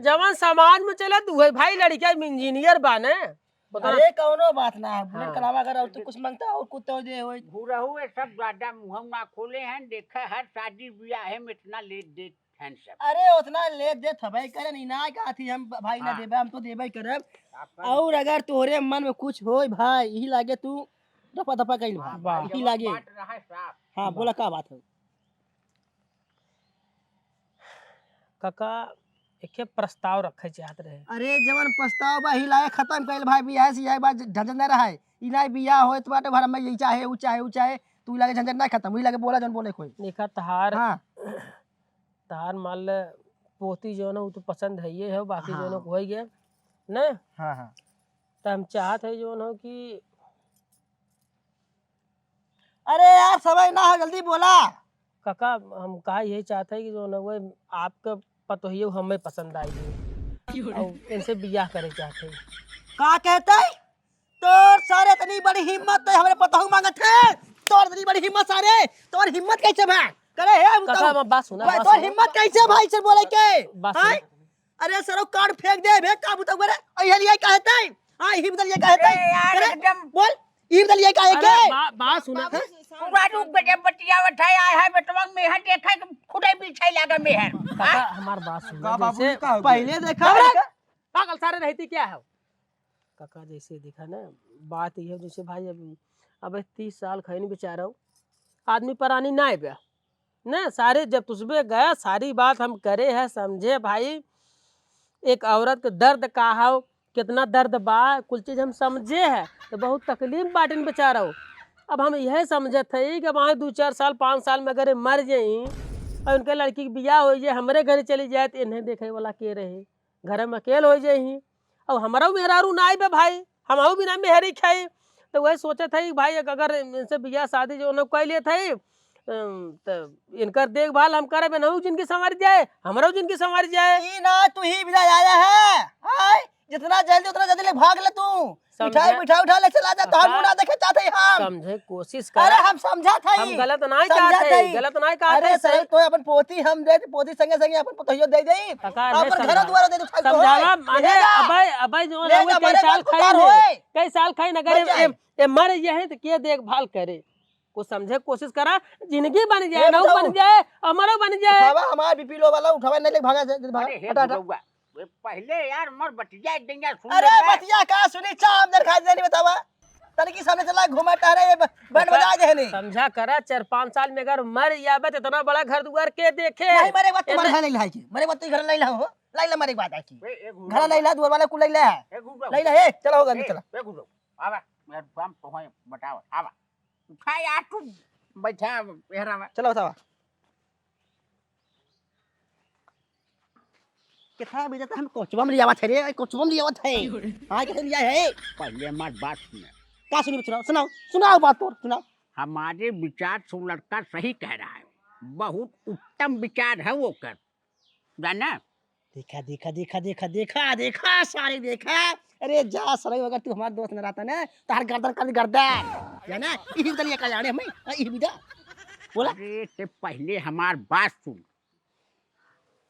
जवन समाज में चलत उहे भाई, लड़का इंजीनियर बा ने। उतना अरे कौनो बात ना है, बुलेट हाँ। के अलावा अगर और तो कुछ मांगता और कुछ तो दे होई। बुढ़ऊ ये सब ज्यादा मुंह ना खोले हैं, देखे हर शादी ब्याह में इतना लेत देत हैं सब। अरे उतना लेत देत हबे करे नहीं ना, का थी हम भाई ना हाँ। देबे, हम तो देबे करब। आपन और अगर तोहरे मन में कुछ होई भाई, यही लागे तू रफा दफा कइल भाई, हाँ, वाह। यही जवन लागे। बात रहा साफ। हाँ, वाह। बोला का बात है? काका, एके प्रस्ताव रखे चाहत रहे। अरे, जवन प्रस्ताव बा, ही लाए खत्म कइल भाई, बियाह से यही बात झंझट न रहे। ई लाए बियाह होए तो बाटे भर में, ई चाहे, ऊ चाहे, ऊ चाहे, तू ई लागे झंझट ना खत्म, ई लागे बोला जौन बोले कोई। देखा, तहार, हाँ। तहार मान ले, पोती जौन है, ऊ तो पसंद है, ये है, बाकी हाँ। जौन है, हो गया। न? हाँ, हाँ। त हम चाहत है जौन हो कि अरे यार, समय ना हो, जल्दी बोला। काका, हम कहा यही चाहत है कि जौन हो आपके पतोहियो हमें पसंद आई है। और इनसे बियाह करे चाहत है। का कहते? तोर सारे इतनी बड़ी हिम्मत है, हमरे पतोहू मांगत है। तोर इतनी बड़ी हिम्मत सारे, तोर हिम्मत कैसे भा? करे हे, हम काका, तो हम बात सुना, बात तोर सुना। हिम्मत कैसे भाई से बोले के? बात सुना। हैं? अरे सरो कान फेंक दे बे, का बुतऊ रे? अइहे लिए काहे तै? हाँ, इही बदलिए काहे तै? ए यार, अरे, एकदम बोल, इही बदलिए काहे अरे, के? बा-, बात सुना। बाबू, हाँ? पूरा रूप बेटे बतियावत है, आए है बेटवा मेहर देखे के खुदे पीछे लागा मेहर। काका, हाँ? हमार बात सुन, का बाबू, जैसे का हो गया? पहले देखा हमरा है का? पागल सारे रहती क्या है? काका, जैसे देखा ना, बात ये है, जैसे भाई अब, अब तीस साल खैनी बेचारा हो, आदमी परानी ना आए बे। ना, सारे जब तुसबे गया, सारी बात हम करे है, समझे भाई, एक औरत के दर्द का हो, कितना दर्द बा, कुल चीज हम समझे है, तो बहुत तकलीफ बाटिन बेचारा हो। अब हम यह समझत है कि अब आए दो चार साल, पाँच साल में अगर ये मर जाई और उनके लड़की के बियाह हो जाए, हमरे घरे चली जाए, तो इन्हें देखे वाला के रहे? घर में अकेल हो जाई। अब हमरो मेहरारू ना आइबे भाई, हमहू बिना मेहरी खाई। तो वही सोचत है कि भाई, एक अगर इनसे बियाह शादी जो उन्हें कर लेत है, अम, तो इनकर देखभाल हम करब, इनहू जिनगी संवर जाए, हमरो जिनगी संवर जाए। ई ना, तू ही बिना आया है। आय, जितना जल्दी, उतना जल्दी ले भाग ले तू। समझे? मिठाई, मिठाई उठा ले चला जा, तोहर काका, मुंह ना देखे चाहते हम। समझे कोशिश अरे करा। हम समझत हई। हम गलत नाहीं समझत कहत हई, हई। गलत नाहीं कहत अरे हई, सर, सही। तो अपन पोती हम दे, पोती संगे संगे अपन पतोहियो दे देई। काका, अरे अपन घर समझा-, दुआर दे दे, उठा के समझावा, होए। माने ले जा। अबे, अबे जो ले रहुए जा, कई मरे साल बाद खाई कुतार ने, होए। कई साल खाई ने, अगर मर ए, जाए। ए, ए मर यही तो के देखभाल करे? कुछ समझे कोशिश करा, जिनगी बन जाए, ए, नहू बुढ़ऊ। बन जाए, हमरो बन जाए। उठावा, हमार बीपी लो वाला उठावा, नहीं ले भागा, भागा, अरे हे हटा, हटा। बुढ़ऊ, वे पहले यार मर बतिया एक दिन यार सुन अरे ले बे। बतिया का सुनी, चाम दर खाई देनी बतावा। तनिकी सामने चला घुमा टहरे, ये ब-, बैंड ओका बजा दे हनी। समझा करा, चार पाँच साल में अगर मर जाबे तो इतना बड़ा घर दुआर के देखे? नहीं, मरे के बाद तुम्हारे एने घर नहीं लाए की। मरे के बाद तू घर नहीं लाओ हो। लाई ला मरे के बाद आए की। ए, ए, घुमा घर नहीं ला, दुआर वाला कुल नहीं ला। ए, घुमा। नहीं ला, ए, चला होगा, ए, नहीं चला। ए, घुमा। आवा, यार काम तो है, बतावा, आवा। उठा यार तू, बैठा, एहरा में। चला बतावा। कितना बजे तक हम कोचवा में लियावत है रे, कोचवा में लियावत है। हाँ, कैसे लिया है? पहले हमार बात सुने। का सुनी, सुनाओ, सुनाओ, सुनाओ बात तोर, सुनाओ। हमारे विचार से वो लड़का सही कह रहा है, बहुत उत्तम विचार है वो कर, जाना? देखा, देखा, देखा, देखा, देखा, देखा, सारे देखा। अरे जा सारे, अगर तू हमार दोस्त न रहता ना, तो हर गर्दन कर दी गर्दन। जाना? इही बदलिए का जाने हमें, हाँ, इही विदा। बोला? अरे, ते पहले हमार बात सुन।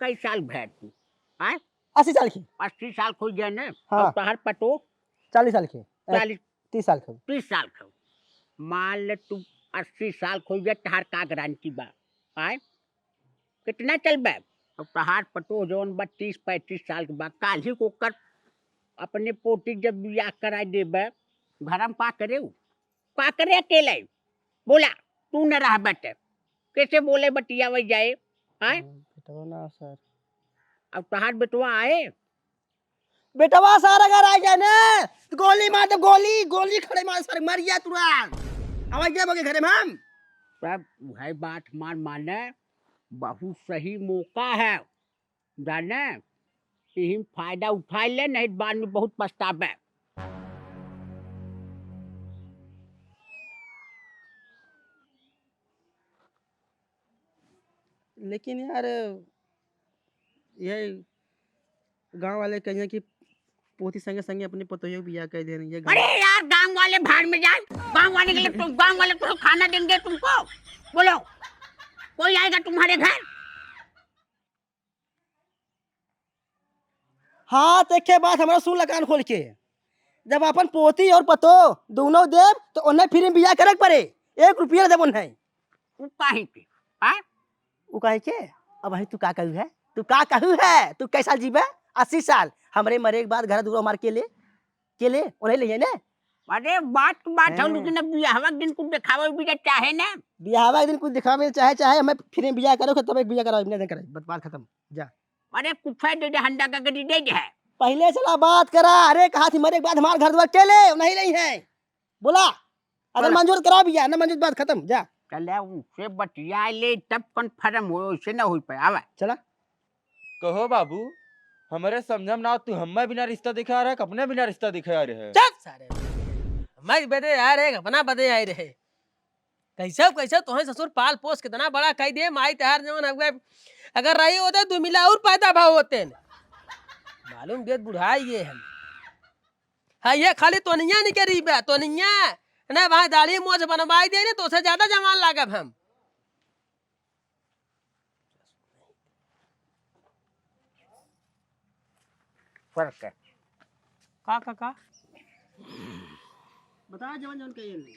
कई साल भैया तू? आय? अस्सी साल की। अस्सी साल खोई गया ने? हाँ। और तोहार पतो? चालीस साल की। ए, चालीस। तीस साल की। तीस साल की। मान ले तू अस्सी साल खोई गया, तोहार का गारंटी बा? आय? कितना चलबे? अब तोहार पतो जौन बा तीस पैंतीस साल के बा, काल्हि को कर अपने पोती जब बियाह कराई देबे, घर में का करे उ? का करे अकेले? बोला, तू न रहबे ते। कैसे बोले बतियावे जाए? आय? हम्म, बेटवा ना सर। अब तोहार बेटवा आए? बेटवा सर अगर आ जाए ना, तो गोली मार दे, गोली, गोली खड़े मार सर, मर गया तुरंत। अब आ गया बगे घरे में हम। तब वही बात हमार माने, बहुत सही मौका है, जाने, यही फायदा उठा ले, नहीं बाद में बहुत पछताबे। लेकिन यार, ये गाँव वाले कहिए कि पोती संगे संगे अपने पतोहियो बियाह कर दे रही है। अरे यार, गाँव वाले भाड़ में जाए, गाँव वाले के लिए तो, गाँव वाले तो खाना देंगे तुमको। बोलो, कोई आएगा तुम्हारे घर? हाँ, तो एक बात हमारा सुन ला कान खोल के। जब अपन पोती और पतो दोनों देब, तो उन्हें फिर बियाह करे के पड़े। एक रुपया ना देब उन्हें। उ काहे के? हाँ? उ काहे के? अब भाई तू का कहू है? तू का कहू है? तू कै साल जीबे? अस्सी साल। हमरे मरे के बाद घर दुआर हमार के ले? के ले? उन्हें ले ने? अरे बात तो बात है, हाँ। लेकिन अब बियाहवा के दिन कुछ देखावे भी तो चाहे ना। बियाहवा के दिन कुछ देखावे चाहे, चाहे हमें फिर बियाह करो, तब एक बियाह कराओ, इन्हें नहीं कराई, बस बात खत्म। जा। अरे कुछ है दे दे, हंडा का गड्डी दे दे है। पहले चला बात करा, अरे कहा थी मरे के बाद हमार घर दुआर के ले, नहीं ले है। बोला, अगर बोला। मंजूर कराओ बियाह, ना मंजूर बात खत्म, जा। चले उनसे बतिया ले तब कन्फर्म हो, उससे ना हो पाए, आवा। चला। कहो बाबू, हमरे समझम ना, तू हम्मे बिना रिश्ता दिखा रहे, अपने बिना रिश्ता दिखा रहे। चुप सारे। मैं बदे आ रहे, अपना बदे आए रहे। कैसे, कैसे तोहे ससुर पाल पोस कितना बड़ा कई दे, माई तहार जवन हवे, अगर रही होते, दो मिला और पैदा भाव होते न। मालूम बेद बुढ़ाई ये हम। हाँ, ये खाली तोनिया निकरी बा, तोनिया। ना भाई, दाढ़ी मोछ बनवाई दे, नहीं तो उसे ज्यादा जवान लागब हम। फर्क है। का, का, का? बता, जवन, जवन कहिए नहीं।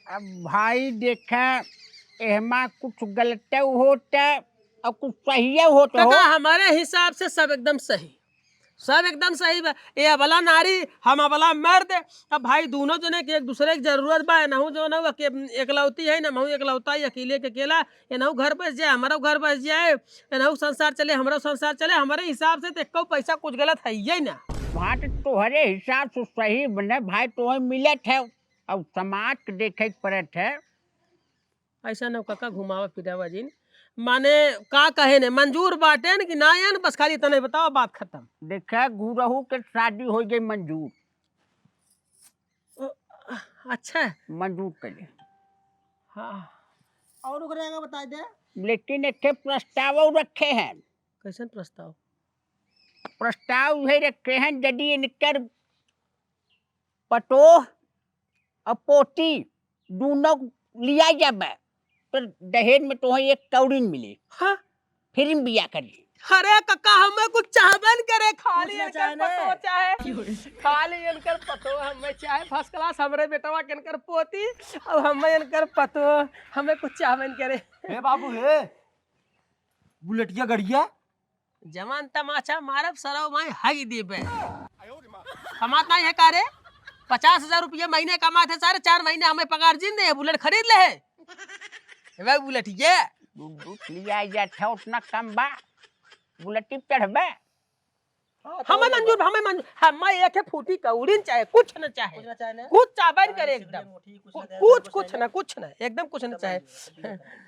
अब भाई देखा, एहमा कुछ गलत होता और कुछ सही होता हो। काका, हमारे हिसाब से सब एकदम सही, सब एकदम सही बा। ये अबला नारी, हम अबला मर्द। अब भाई, दोनों जने के एक दूसरे की जरूरत बा। एनहू जवन हउ, अके-, एकलौती है, हमहू एकलौता ही, अकेले के अकेला। एनहू घर बस जाए, हमरो घर बस जाए, एनहू संसार चले, हमरो संसार चले। हमारे हिसाब से तो एको पैसा कुछ गलत है ही ना। बात तोहरे हिसाब से सही बने भाई, तोहे मिलत है, अब समाज के देखे के पड़त है। ऐसा न काका, घुमावा फिरावा जिन। माने का कहे ने, मंजूर बाटे न कि ना, या न बस खाली इतना ही बताओ, बात खत्म। देखा, गुरहू के शादी हो गई मंजूर। ओ, अच्छा। मंजूर कर ले। हाँ। और ओकरे आगे बताई दे। लेकिन एक ठे प्रस्ताव और रखे हैं। कैसन प्रस्ताव? प्रस्ताव यही रखे हैं, यदि इनकर पतोह और पोती दोनों लिया जाबे, तो दहेज में तोहे एक कौड़ी न मिली। हाँ? फिर हम बिया कर ली। अरे काका, हमें कुछ चाहबे न करे, खाली कुछ ना इनकर चाहे ना। पतोह चाहे, खाली इनकर पतोह हमें चाहे, first class हमरे बेटवा के इनकर पोती, अब हमें इनकर पतोह, हमें कुछ चाहबे न करे। हे बाबू, हे बुलेटिया गड़िया, जवान तमाचा मारब सरौ माई हगी देबे। कमात नहीं है का रे? पचास हजार रुपया महीने कमात है सारे, चार महीने हमें पगार जिन दे, बुलेट खरीद ले है। ए भाई बुलेट ये। दू, दू लिया जात है, उतना कम बा। बुलेट पे चढ़बे। हाँ, तो हमें और मंजूर, बा। हमें मंजूर, हमें एक फूटी कौड़ी न चाहे, कुछ न चाहे। कुछ ना चाहे ना। कुछ चाहबे न करे एकदम। कुछ, कुछ, कुछ ना, कुछ ना, एकदम कुछ ना चाहे।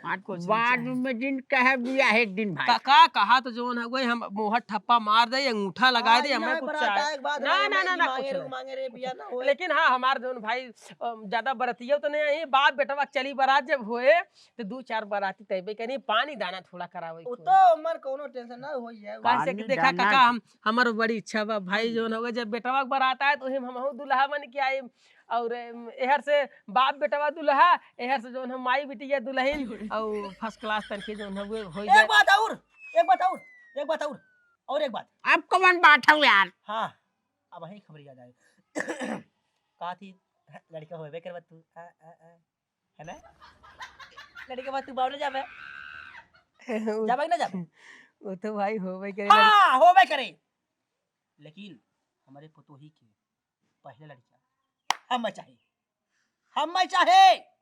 हाँ, कुछ नहीं बाद चाहे। में जिन कहे बिया है एक दिन भाई। का, का कहा तो जौन है वही हम मोहर ठप्पा मार दे, अंगूठा लगा दे, हमें कुछ चाहे। ना, ना, ना, ना, कुछ नहीं। लेकिन हाँ, हमार जौन भाई, अम, ज्यादा बरतियो तो नहीं आई, बाप बेटवा चली बारात जब होए, तो दू चार बाराती तैबे कनी, पानी दाना थोड़ा करावे उ के तो होए। हमार कौनो tension ना होई है। काहे से कि पानी देखा दाना काका, हम, हमार बड़ी इच्छा बा भाई, जौन होगा जब बेटवा के बारात आए, तो हम, हमहू दुल्हा बन के आए, और, अम, एहर से बाप बेटवा दुल्हा, एहर से जौन हम माई बिटिया दुल्हन, और first class तनके जौन हम होई जाए। एक बात और, एक बात और, एक बात और, और एक बात। अब कौन बात है यार? हाँ, अब वही खबर याद आई। कहा थी, लड़का होबे करबा तू, आ, आ, आ, है ना? लड़का बाद तू बावले जाबे। वो जाबे कि ना जाबे? वो तो भाई होबे करे। हाँ, होबे करे। लेकिन हमारे पतोही के पहले लड़का हम चाहे, हम चाहे।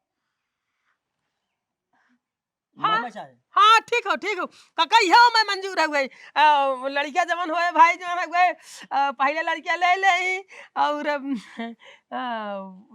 हाँ, हाँ, ठीक हो, ठीक हो। काका, इहो मैं मंजूर हउवे। अ, लड़किया जवन होए भाई, जवन हउवे, अ, पहिले लड़किया ले लेई, और, अम, अ,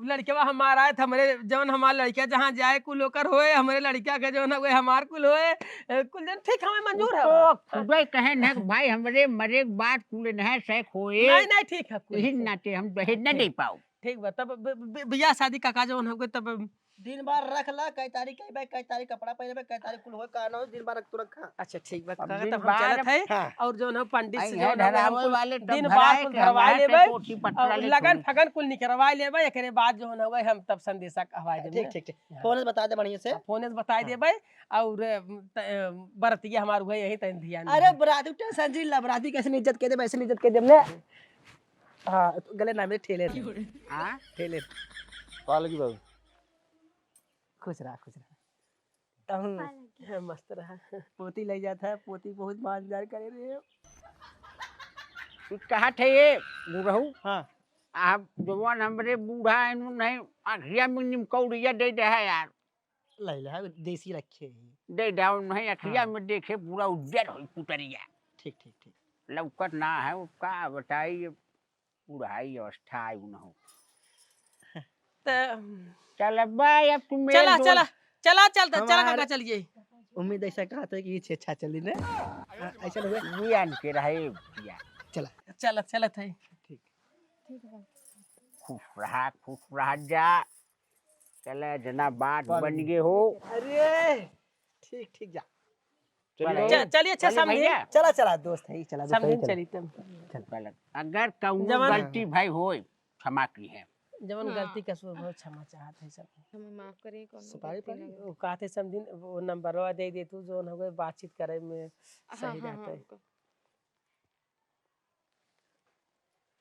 लड़कवा हमारा है, त हमरे, जवन हमार लड़किया जहाँ जाए, कुल ओकर होए, हमरे लड़किया के जवन हउवे, हमार कुल होए, अ, कुल जन ठीक हमें मंजूर है। तो खुदे कहे न कि भाई, हमरे मरे के बाद कुल न है, सेक होए। नहीं, नहीं, ठीक है, कुल यही ठीक। नाते हम दहेज न ठीक। दे पाओ। ठीक बा, तब ब-, ब-, बियाह शादी काका जवन हउवे, तब दिन बार रख ला, कै तारीख अइबे, कै तारीख कपड़ा पहिरबे, कै तारीख कुल होए, का ना होए, दिन बार रख, तू रखा। अच्छा, ठीक बा, अब काका, दिन तब हम बार चलत है। हाँ। और जौन हो पंडित से आई है जौन हो हम धरावे कुल वाले, तब दिन बार धराए कुल के धरवाए हमारे लेबे, कोठी पटरा और ले लगन छोड़ी। फगन कुल निकरवाए लेबे, एकरे बाद जौन हो हम तब संदेशा कहवाए देबे। ठीक, ठीक, ठीक। हाँ। फोन से बता दे बढ़िया से। हाँ, फोन से बताए हाँ। देबे, और, अ, त-, अ, बरतिया हमार हुए यही तन ध्यान अरे देबे। बराती tension जी ला, बराती कैसे इज्जत के देबे, ऐसे इज्जत के देबे ने। हाँ, तो गले ना में ठेले रहे। हाँ? ठेले रहे। पालकी बाबू। खुश रहा, खुश रहा। तहूँ पालकी। मस्त रहा। पोती ले जाता है, पोती बहुत मान जान करे रहे। तू कहा थे ये बुढ़ऊ? हाँ। आप जवान हमरे बूढ़ा है, इन्हों नहीं, अखिया में निमकौड़िया दे दे है यार। ले ले, देसी रखे हैं। दे दे, नहीं अखिया हाँ। में देखे पूरा उज्जर होई पुतरिया। ठीक, ठीक, ठीक। लौकत ना है, वो का बताई, ये बुढ़ाई अवस्था आई उन्हों। त चल अब्बा, अब तू मेल चला, जोल। चला, चला, चल, त चला हमार काका, चलिए। उम्मीद ऐसा कहा था कि ये छेछा चली ने। आ, ऐसा हुए। ये आन के रहे भैया। चला। चला, चला था। ठीक। ठीक बा। खुश रहा, खुश रहा जा। चला जना बात बन बन गए हो। अरे, ठीक, ठीक जा। चलिए। च-, चलिए, अच्छा, चलिए समझी। भैया। चला, चला, दोस्त है, चला, दोस्त है, समझी, चला। चली तब। चला। अगर कहूँ जवान गलती भाई होए, क्षमा की है। जवन हाँ। गलती कसूर हो, क्षमा चाहत है सब। हमें माफ करिए, कौनो सुपारी गलती पारी? ना हो। वो कहते समझिन, वो नंबरवा दे दे तू, जौन हवे बातचीत करे में हाँ, सही हाँ, रहते। हाँ।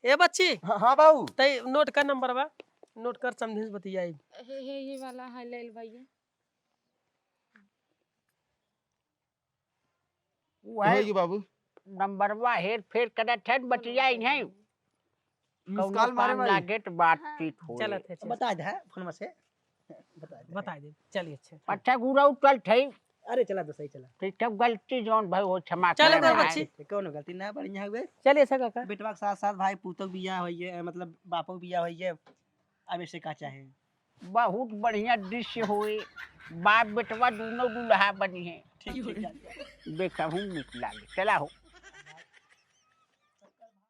ए बच्ची, हाँ, हाँ बाबू। तई नोट कर नंबरवा, नोट कर समझिन से बतियाई। हे, हे, ये वाला है, ले ले भैया। वो है है कि बाबू? नंबरवा हेर फेर करत है, बतियाई है। मिस कौनो कॉल मारे काम भाई। लागे तो बातचीत हो चलत रे। है, चल। बता दे, हाँ, फोन में से। बता दे। बता दे, चलिए, अच्छा। अच्छा, गुरु चल थे। अरे, चला दो, सही चला। तो सब गलती जौन भाई हो, क्षमा चलो, कर गलती भाई। ठीक है, कौनो गलती ना, बढ़िया हुए। चलिए, अच्छा काका। बेटवा के साथ साथ भाई पूतों के बियाह होइए, मतलब बापों के बियाह होइए, अब ऐसे का चाहे? बहुत बढ़िया दृश्य होए, बाप बेटवा दोनों दुल्हा बनी है। ठीक, ठीक है। देखा हूँ नीक लागे, चला हो।